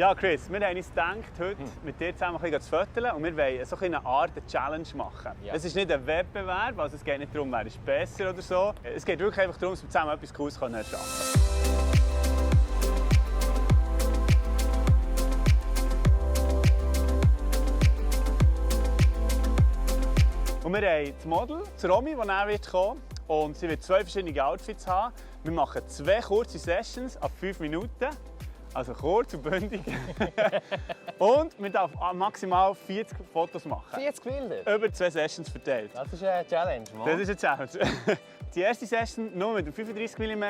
Ja, Chris, wir haben uns gedacht, heute mit dir zusammen ein bisschen zu fotografieren und wir wollen so eine Art Challenge machen. Ja. Es ist nicht ein Wettbewerb, also es geht nicht darum, wer ist besser oder so. Es geht wirklich einfach darum, dass wir zusammen etwas Cooles erschaffen können. Und wir haben das Model, das Romy, das näher wird kommen. Und sie wird 2 verschiedene Outfits haben. Wir machen 2 kurze Sessions ab 5 Minuten. Also kurz und bündig. Und wir dürfen maximal 40 Fotos machen. 40 Bilder? Über 2 Sessions verteilt. Das ist eine Challenge, Mann. Das ist eine Challenge. Die erste Session nur mit dem 35 mm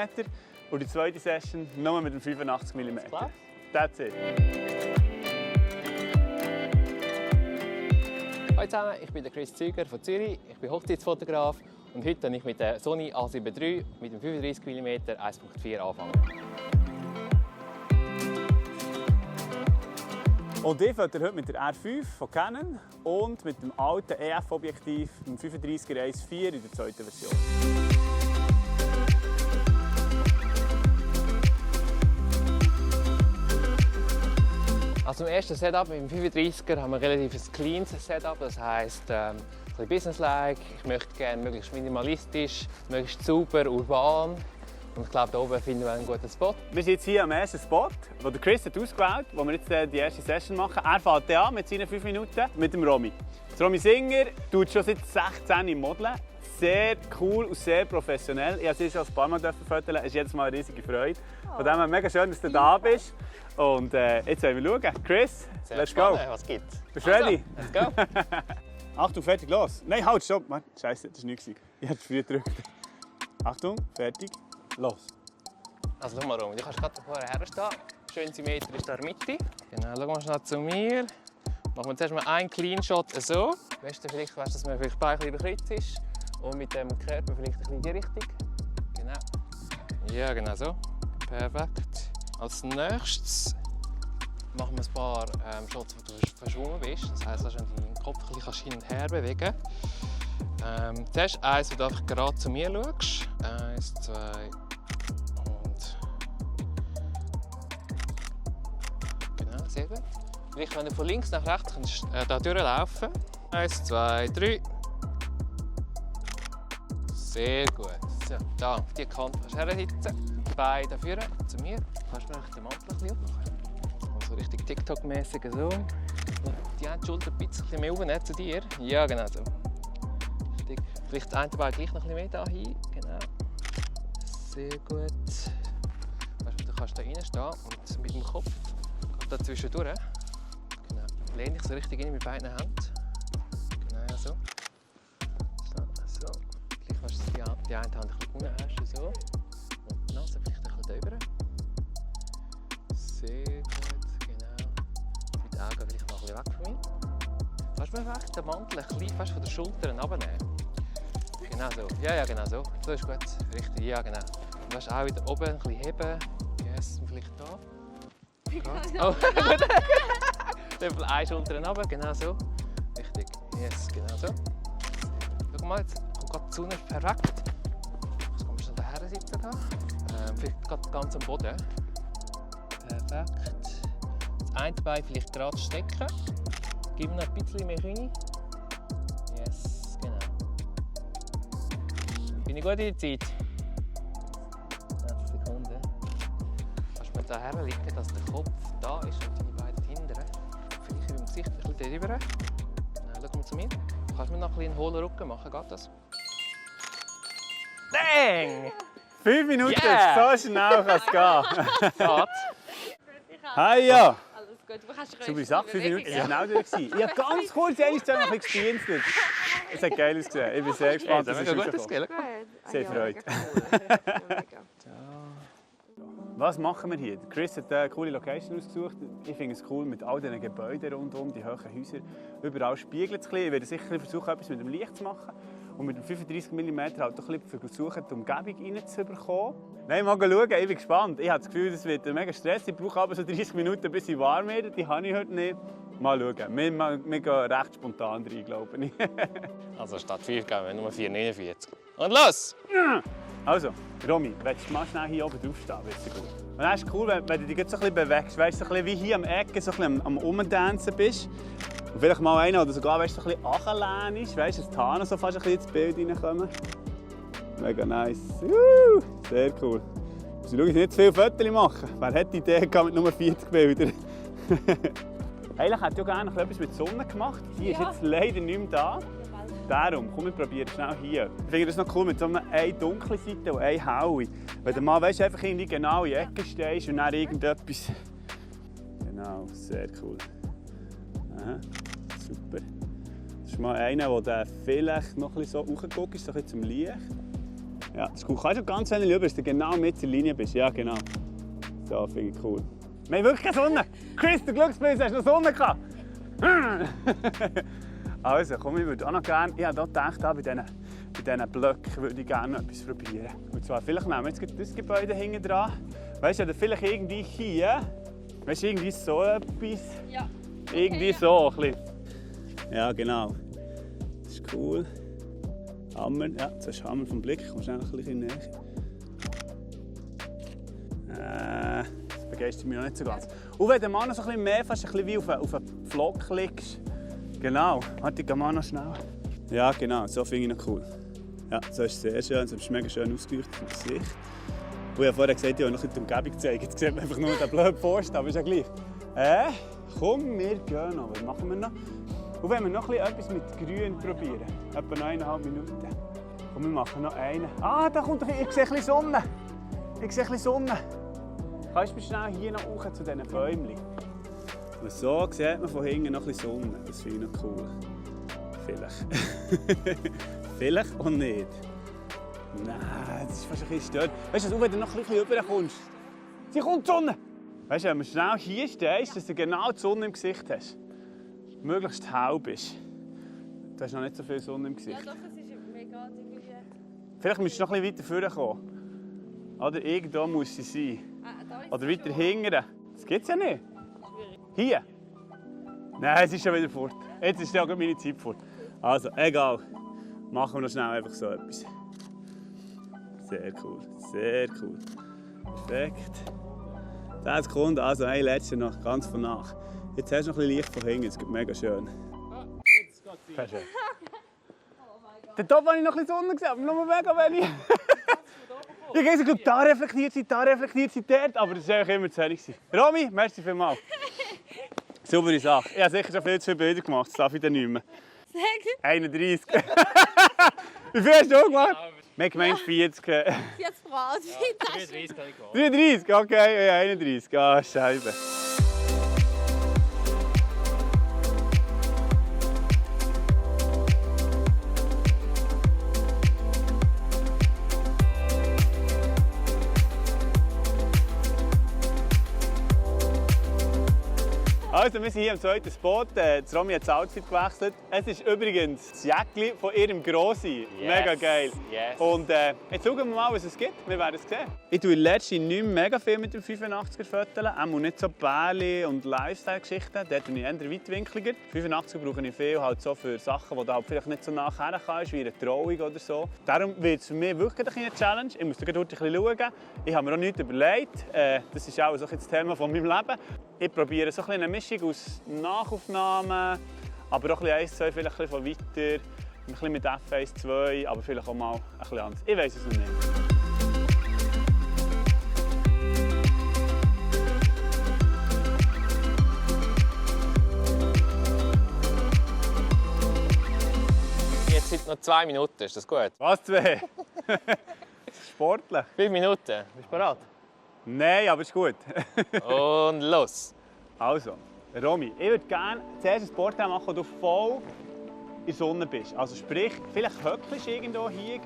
und die zweite Session nur mit dem 85 mm. Klar. That's it. Hallo zusammen, ich bin der Chris Züger von Zürich. Ich bin Hochzeitsfotograf und heute habe ich mit der Sony A7 III mit dem 35 mm 1.4 anfangen. Und ich fotografiere heute mit der R5 von Canon und mit dem alten EF-Objektiv, dem 35er 1.4 in der zweiten Version. Also im ersten Setup mit dem 35er haben wir ein relativ cleanes Setup, das heisst ein bisschen businesslike. Ich möchte gerne möglichst minimalistisch, möglichst sauber, urban. Und ich glaube, hier oben finden wir einen guten Spot. Wir sind jetzt hier am ersten Spot, den der Chris hat ausgewählt hat, wo wir jetzt die erste Session machen. Er fährt an mit seinen 5 Minuten mit dem Romy. Das Romy Singer tut schon seit 16 im Modeln. Sehr cool und sehr professionell. Ich durfte sie schon ein paar Mal fotografieren. Es ist jedes Mal eine riesige Freude. Von dem her mega schön, dass du da bist. Und jetzt wollen wir schauen. Chris, Sehr let's spannend. go. Was gibt's? Bist du ready? Let's go. Achtung, fertig, los. Nein, halt, stopp. Scheiße, das war nichts. Ich habe früh gedrückt. Achtung, fertig, los. Also schau mal rum, du kannst gerade vorher herstehen. Schön symmetrisch da in der Mitte. Genau, schau mal schnell zu mir. Machen wir zuerst mal einen Clean Shot so. Weißt du, vielleicht weißt, dass man vielleicht Bein ein bisschen überkreuzt ist. Und mit dem Körper vielleicht ein bisschen in die Richtung. Genau. Ja, genau so. Perfekt. Als nächstes machen wir ein paar Shots, wo du verschwommen bist. Das heisst, dass du deinen Kopf ein bisschen hin und her bewegen kannst. Zuerst eins, wo du einfach gerade zu mir schaust. 1, 2 und. Genau, sehr gut. Vielleicht, wenn du von links nach rechts kannst, da durchlaufen. 1, 2, 3. Sehr gut. So, da auf die Kante kannst du hersitzen. Die Beine dafür zu mir. Kannst du mir den Mantel ein bisschen abmachen? Also richtig TikTok-mäßig so. Die eine Schulter ein bisschen mehr oben zu dir. Ja, genau so. Richtig. Vielleicht das eine Bein gleich noch ein bisschen mehr hier hin. Genau. Sehr gut. Weißt du, du kannst da reinstehen und mit dem Kopf da zwischendurch. Genau. Lehne dich so richtig rein mit beiden Händen. Genau so. So. Vielleicht kannst du die eine Hand ein bisschen unten hast, so. Und die Nase vielleicht ein bisschen drüber. Sehr gut, genau. Die Augen vielleicht noch ein bisschen weg von mir. Kannst du mir vielleicht den Mantel ein bisschen fast von den Schultern abnehmen? Genau so. Ja, genau so. So ist gut. Richtig, ja genau. Und weißt, auch wieder oben ein bisschen heben. Yes, vielleicht da. Oh, gut. Dann eine Schulter runter, genau so. Richtig. Yes, genau so. Schau mal, jetzt kommt gerade die Sonne perfekt. Jetzt kommst du daher sitzen. Vielleicht gerade ganz am Boden. Perfekt. Das eine Bein vielleicht gerade stecken. Gib mir noch ein bisschen mehr rein. Yes, genau. Bin ich gut in der Zeit? 20 Sekunden. Kannst du mir da herlegen, dass der Kopf da ist und deine beiden hinteren. Vielleicht im Gesicht ein bisschen drüber. Schau mal zu mir. Kannst du mir noch ein bisschen einen hohlen Rücken machen? Geht das? Dang! 5 Minuten, Yeah. so schnell kann es gehen. Geht. Hi, ja. Alles gut, du kannst Super Sache, 5 Minuten sind schnell durch. Ich habe ganz kurz einmal noch gespienzelt. Es hat geil ausgesehen. Ich bin sehr gespannt, Das was ist es ein gutes rauskommt. Skill. Sehr freut. Was machen wir hier? Chris hat eine coole Location ausgesucht. Ich finde es cool mit all diesen Gebäuden rundherum, die hohen Häuser. Überall spiegelt es ein bisschen. Ich werde sicher versuchen, etwas mit dem Licht zu machen. Und mit dem 35 mm halt auch ein bisschen versuchen, die Umgebung reinzubekommen. Nein, mal schauen, ich bin gespannt. Ich habe das Gefühl, es wird mega Stress. Ich brauche aber so 30 Minuten, bis ich warm werde. Die habe ich heute nicht. Mal schauen. Wir gehen recht spontan rein, glaube ich. Also statt 5 gehen wir nur 4,49. Und los! Also, Romy, willst du mal schnell hier oben draufstehen? Gut. Und dann ist es cool, wenn du dich so ein bisschen bewegst. Weißt du, so ein bisschen wie hier am Ecke, so ein bisschen am Umtanzen bist. Und vielleicht mal einer oder sogar weißt, so ein bisschen anlehnst, weißt du, dass die Haare so fast ein bisschen ins Bild reinkommen. Mega nice. Sehr cool. Also, schau, nicht zu viele Fotos machen. Wer hätte die Idee gehabt mit nur 40 Bildern? Eigentlich hätte ich ja gerne etwas mit Sonne gemacht. Die ist jetzt leider nicht mehr da. Darum, komm, wir probieren schnell hier. Ich finde das noch cool mit so einer dunklen Seite und einer helle. Wenn du mal weißt, einfach irgendwie genau in die Ecke stehst und dann irgendetwas. Genau, sehr cool. Aha, super. Das ist mal einer, der vielleicht noch ein bisschen so hochgeguckt ist, so ein bisschen zum Licht. Ja, das ist cool. Kannst du ganz wenig rüber, dass du genau mit in der Linie bist. Ja, genau. So, finde ich cool. Wir haben wirklich keine Sonne. Chris, der Glückspilz, hast du noch Sonne gehabt? Also, komm, ich würde auch noch gerne, ich habe hier gedacht, bei diesen Blöcken würde ich gerne etwas probieren. Und zwar, vielleicht nehmen wir jetzt das Gebäude hinten dran. Weißt du, oder vielleicht irgendwie hier, weißt du, irgendwie so etwas. Ja. Irgendwie so ein bisschen. Ja, genau. Das ist cool. Hammer, ja, das ist Hammer vom Blick. Kommst du noch ein bisschen näher? Das begeistert mich noch nicht so ganz. Und wenn du mal noch so ein bisschen mehr, fast ein bisschen wie auf einen Pflock liegst. Genau, warte, ich gehe mal noch schnell. Ja, genau, so finde ich noch cool. Ja, so ist es sehr schön, so ist mega schön ausgeleuchtet im Gesicht. Und ich habe vorher gesagt, ich habe noch die Umgebung gezeigt. Jetzt sieht man einfach nur den blöden Post, aber ist ja gleich. Komm, wir gehen noch. Was machen wir noch? Und wenn wir noch etwas mit Grün probieren, etwa noch 1,5 Minuten. Komm, wir machen noch einen. Ah, da kommt ich sehe ein bisschen Sonne. Ich sehe ein bisschen Sonne. Kannst du schnell hier noch hoch zu diesen Bäumchen? Und so sieht man von hinten noch ein bisschen Sonne. Das finde ich noch cool. Vielleicht. Vielleicht auch nicht. Nein, das ist fast ein bisschen störend. Weißt du, wenn du noch ein bisschen rüberkommst, sie kommt die Sonne! Weißt du, wenn du schnell hier stehst, dass du genau die Sonne im Gesicht hast. Möglichst hell bist. Du hast noch nicht so viel Sonne im Gesicht. Ja, doch, es ist mega irgendwie. Vielleicht musst du noch ein bisschen weiter vorne kommen. Oder irgendwo muss sie sein. Da ist Oder sie weiter schon. hinten. Das gibt es ja nicht. Schwierig. Hier? Nein, es ist schon wieder fort. Jetzt ist ja gerade meine Zeit fort. Also, egal. Machen wir noch schnell einfach so etwas. Sehr cool, sehr cool. Perfekt. 10 Sekunden, also ein letzter noch, ganz von nach. Jetzt hast du noch ein bisschen Licht von hinten, es gibt mega schön. Perfekt. Den Top habe ich noch ein bisschen Sonne gesehen, aber noch mega wenig. Ich glaube, da reflektiert sie dort, aber das war immer zu wenig. Romy, merci vielmals. Saubere Sache. Ich habe sicher schon viel zu viele Bilder gemacht, das darf ich dann nicht mehr. Sag. 31. Wie viel hast du gemacht? Wir haben gemeint 40. 40 Grad. 33 kann ich gehen. 33, okay, ja, 31. Ah, Scheibe. Also, wir sind hier am zweiten Spot. Romy hat das Outfit gewechselt. Es ist übrigens das Jäckli von ihrem Grossi. Mega geil. Yes. Und jetzt schauen wir mal, was es gibt. Wir werden es sehen. Ich tue letztens nicht mega viel mit dem 85er fotografieren. Auch nicht so Bärli und Lifestyle-Geschichten. Dort bin ich eher weitwinkliger. 85er brauche ich viel halt so für Sachen, die du halt vielleicht nicht so nachher kannst, wie eine Trauung oder so. Darum wird es für mich wirklich eine Challenge. Ich muss da gerade ein bisschen schauen. Ich habe mir auch nichts überlegt. Das ist auch so das Thema von meinem Leben. Ich probiere so eine Mischung aus Nachaufnahmen, aber auch ein bisschen 1, 2, vielleicht ein bisschen von weiter, ein bisschen mit F1, 2, aber vielleicht auch mal ein bisschen anders. Ich weiß es noch nicht. Jetzt sind noch 2 Minuten, ist das gut? Was, 2? Sportlich. 5 Minuten, bist du bereit? Nein, aber ist gut. Und los! Also, Romy, ich würde gerne zuerst ein Sport machen, wo du voll in der Sonne bist. Also sprich, vielleicht höckelst du irgendwo hier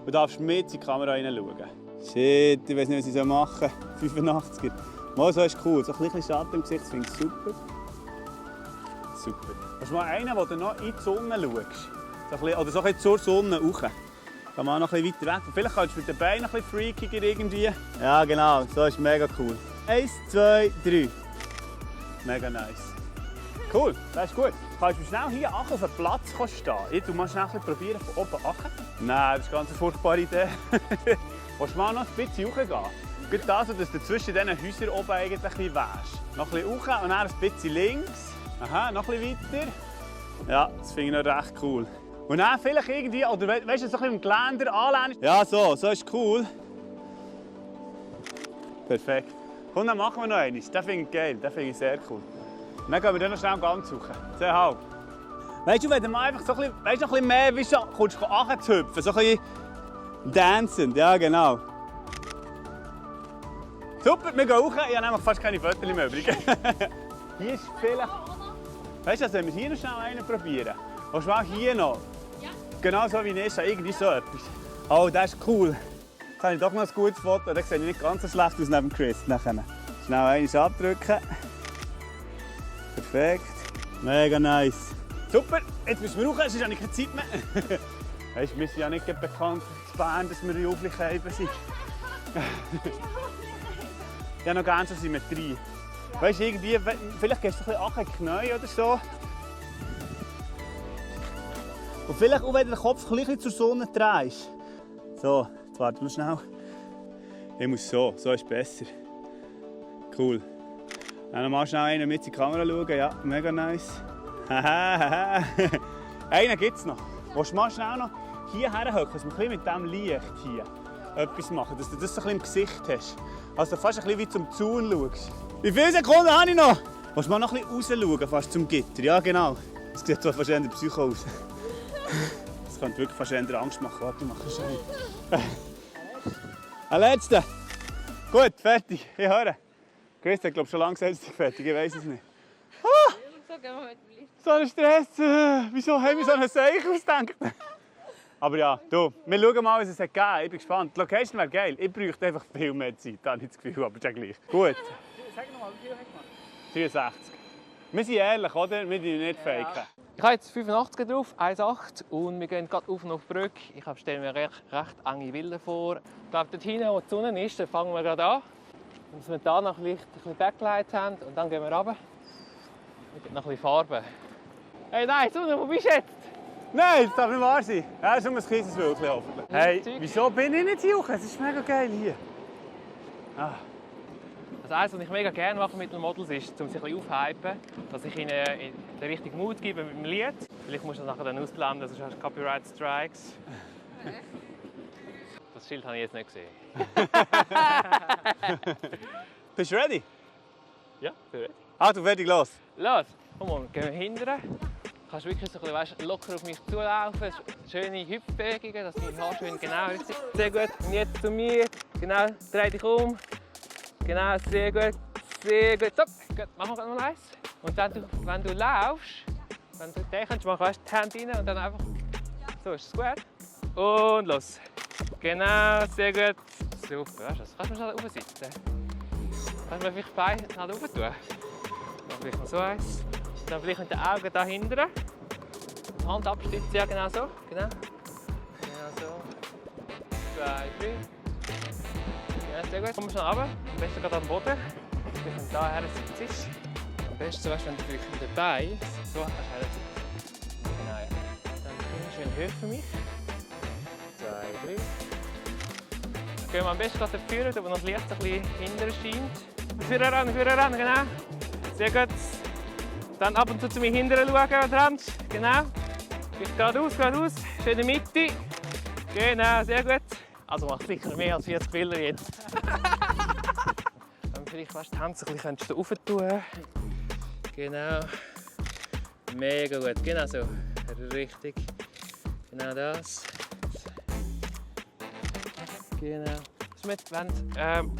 und darfst mit in die Kamera hineinschauen. Shit, ich weiß nicht, was ich machen soll. 85er. Mal so ist cool. So ein bisschen Schatten im Gesicht, das finde ich super. Super. Hast du mal einen, wo du noch in die Sonne schaust? So ein bisschen, oder so ein bisschen zur Sonne raus. Dann mal noch ein bisschen weiter weg. Vielleicht kannst du mit den Beinen ein bisschen freakiger irgendwie. Ja, genau. So ist mega cool. 1, 2, 3. Mega nice. Cool, das ist gut. Kannst du schnell hier auf den Platz stehen? Ich tu mal schnell probieren von oben runter. Nein, das ist eine ganz furchtbare Idee. Willst du mal noch ein bisschen hochgehen? Gut das, dass du zwischen diesen Häusern oben eigentlich ein bisschen wärst. Noch ein bisschen hoch und dann ein bisschen links. Aha, noch ein bisschen weiter. Ja, das finde ich noch recht cool. Und dann vielleicht irgendwie, oder weißt du, so ein bisschen im Geländer anlehnen. Ja, so ist cool. Perfekt. Komm, dann machen wir noch eines. Den finde ich geil, den finde ich sehr cool. Und dann gehen wir dann noch schnell ganz suchen. Sehr halb. Weißt du, wenn du mal einfach so ein bisschen, weißt, noch ein bisschen mehr weißt, kommst du anzuhüpfen, so ein bisschen dancend, ja genau. Super, wir gehen hoch. Ich habe nämlich fast keine Fotos mehr übrig. Hier ist vielleicht... Weißt du, also, wenn wir hier noch schnell einen probieren. Willst du mal hier noch? Ja. Genau so wie ich, irgendwie so etwas. Oh, das ist cool. Jetzt habe ich doch noch ein gutes Foto. Da sehe ich nicht ganz so schlecht aus neben Chris. Nachher. Schnell eines abdrücken. Perfekt. Mega nice. Super, jetzt müssen wir raus, sonst habe ich keine Zeit mehr. Weißt, wir sind ja nicht bekannt in Bern, dass wir Jubelkäfer sind. Ich habe noch gerne so Symmetrie. Weißt du, irgendwie, vielleicht gehst du ein bisschen in die Knie oder so. Und vielleicht auch, wenn du den Kopf ein bisschen zur Sonne drehst. So, jetzt warten wir schnell. Ich muss so ist besser. Cool. Dann noch mal schnell einen mit in die Kamera schauen, ja, mega nice. Einen gibt es noch. Willst du mal schnell noch hierher hocken, dass wir mit diesem Licht hier etwas machen, dass du das so ein bisschen im Gesicht hast. Also fast ein bisschen wie zum Zaun schaust. Wie viele Sekunden habe ich noch? Willst du mal noch ein bisschen raus schauen, fast zum Gitter? Ja, genau. Das sieht zwar fast eher Psycho aus. Das könnte wirklich fast eher Angst machen. Warte, mach es schnell. Ein letzter. Gut, fertig. Ich höre. Chris hat, glaube ich, schon lange gesagt, dass ich fertig. Ich weiß es nicht. Ah! So gehen wir mit dem Licht. So ein Stress. Wieso haben wir so einen Seich ausgedacht? Aber ja, du, wir schauen mal, was es hat gegeben. Ich bin gespannt. Die Location wäre geil. Ich bräuchte einfach viel mehr Zeit. Da habe ich das Gefühl, aber ist ja gleich. Gut. Sag nochmal, wie viel hast du gemacht? 63. Wir sind ehrlich, oder? Wir dürfen nicht faken. Ich habe jetzt 85 drauf, 1,8 und wir gehen gerade auf und auf die Brücke. Ich stelle mir recht enge Bilder vor. Ich glaube, dort hinten, wo die Sonne ist, da fangen wir gerade an. Dass wir da noch ein bisschen Backlight haben und dann gehen wir runter. Mit noch ein bisschen Farbe. Hey, nein, Sonne, wo bist du jetzt? Nein, das darf nicht wahr sein. Ja, das ist nur ein Kieseswölkchen hoffentlich. Hey, wieso bin ich nicht hier? Es ist mega geil hier. Ah. Also eines, was ich mega gerne mache mit den Models, ist, um sich ein bisschen aufzuhypen, dass ich ihnen den richtigen Mut gebe mit dem Lied. Vielleicht musst du das nachher dann ausblenden, sonst hast du Copyright Strikes. Das Schild habe ich jetzt nicht gesehen. Bist du ready? Ja, bin ready. Also, fertig, los. Los, komm mal, gehen wir hinterher. Du kannst wirklich so ein bisschen, weißt, locker auf mich zulaufen, schöne Hüpfbewegungen, dass deine Haare schön genau richtig. Sehr gut, und jetzt zu mir, genau, dreh dich um. Genau, sehr gut, sehr gut. Stopp, gut, machen wir noch eins. Und dann, wenn du laufst, wenn du den kannst machen, weißt, die Hände rein und dann einfach, so ist es gut. Und los. Genau, sehr gut. Super, weißt du, das kannst du schnell aufsitzen. Kannst du mir vielleicht Beine schnell rauf tun? Dann vielleicht noch so eins. Dann vielleicht mit den Augen da hinten. Die Hand abstützen, ja genau so. Genau. Genau so. 2, 3. Ja, sehr gut. Komm schnell runter. Am besten gerade am Boden. Wenn du daher sitzt. Am besten so, wenn du vielleicht mit den Beinen so her sitzt. Genau, ja. Dann schön hoch für mich. 2, 3. Dann gehen wir am besten gerade führen, wo noch das Licht ein bisschen hinterher scheint. Führen ran, genau. Sehr gut. Dann ab und zu mir hinterher schauen, wenn du rennst. Genau. Geradeaus. Schön in der Mitte. Genau, sehr gut. Also mach sicher mehr als 40 Bilder jetzt. Dann vielleicht die Hände ein bisschen rauf tun. Genau. Mega gut. Genau so. Richtig. Genau das. Genau. Wenn du die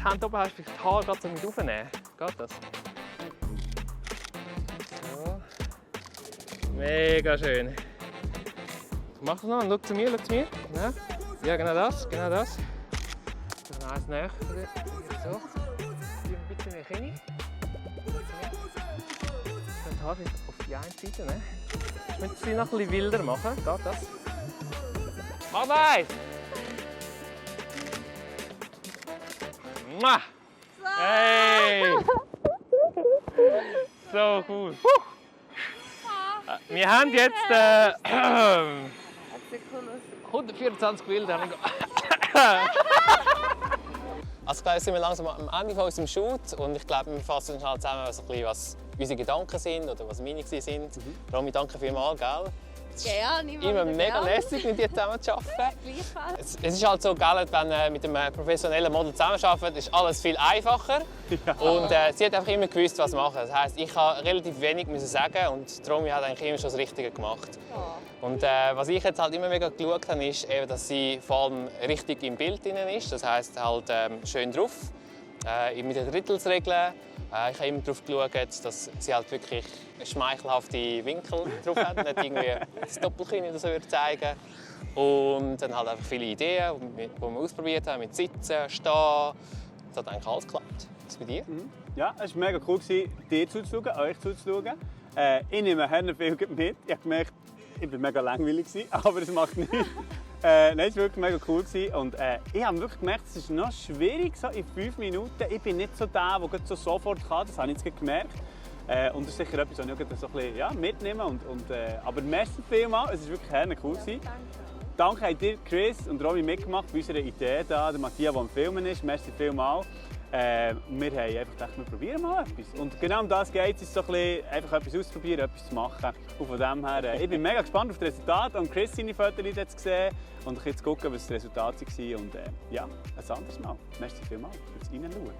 Hände oben hast, vielleicht die Haare gerade so mit aufnehmen. Geht das? So. Mega schön. Mach das noch, schau zu mir. Genau. Ja, genau das. Dann eins näher. So. Ein bisschen mehr hin. Dann die Haare auf die eine Seite. Ne? Ich möchte sie noch ein bisschen wilder machen. Geht das? Mach noch eins! Mua! Hey! So cool. Wir haben jetzt 124 Bilder. Also jetzt sind wir langsam am Ende von unserem Shoot und ich glaube, wir fassen schnell zusammen, so ein bisschen, was unsere Gedanken sind oder was meine sind. Romy, danke vielmals, gell? Ja, Immer mega lässig, mit dir zusammen zu arbeiten. Gleichfalls. Es ist halt so, gell, wenn man mit einem professionellen Model zusammenarbeitet, ist alles viel einfacher. Ja. Und sie hat einfach immer gewusst, was machen. Das heisst, ich habe relativ wenig müssen sagen und Romy hat eigentlich immer schon das Richtige gemacht. Ja. Und was ich jetzt halt immer mega geschaut habe, ist, eben, dass sie vor allem richtig im Bild drin ist. Das heisst halt schön drauf, mit den Drittelsregeln. Ich habe immer darauf geschaut, dass sie halt wirklich schmeichelhafte Winkel drauf hat, nicht irgendwie das Doppelkinn oder so zeigen. Und dann halt einfach viele Ideen, die wir ausprobiert haben, mit Sitzen, Stehen. Das hat eigentlich alles geklappt. Was bei dir? Ja, es war mega cool, dir zuzuschauen, euch zuzuschauen. Ich nehme Herne viel mit. Ich habe gemerkt, ich war mega langweilig, aber es macht nichts. Nein, es war wirklich mega cool. Und ich habe wirklich gemerkt, es ist noch schwierig, so in 5 Minuten. Ich bin nicht so der, der so sofort kann, das habe ich jetzt gemerkt. Und das ist sicher etwas, was ich so ein bisschen, mitnehme. Aber merci vielmals, es war wirklich Herne cool. Danke an dir, Chris und Romy, mitgemacht bei unserer Idee hier. Der Matthias, der am Filmen ist. Merci vielmals. Wir haben einfach gedacht, wir probieren mal etwas. Und genau um das geht es, so ein bisschen, einfach etwas auszuprobieren, etwas zu machen. Und von dem her, ich bin mega gespannt auf das Resultat und Chris seine Fotos jetzt gesehen und ein bisschen zu gucken, was das Resultat war. Und ja, ein anderes Mal. Merci vielmals fürs Reinschauen.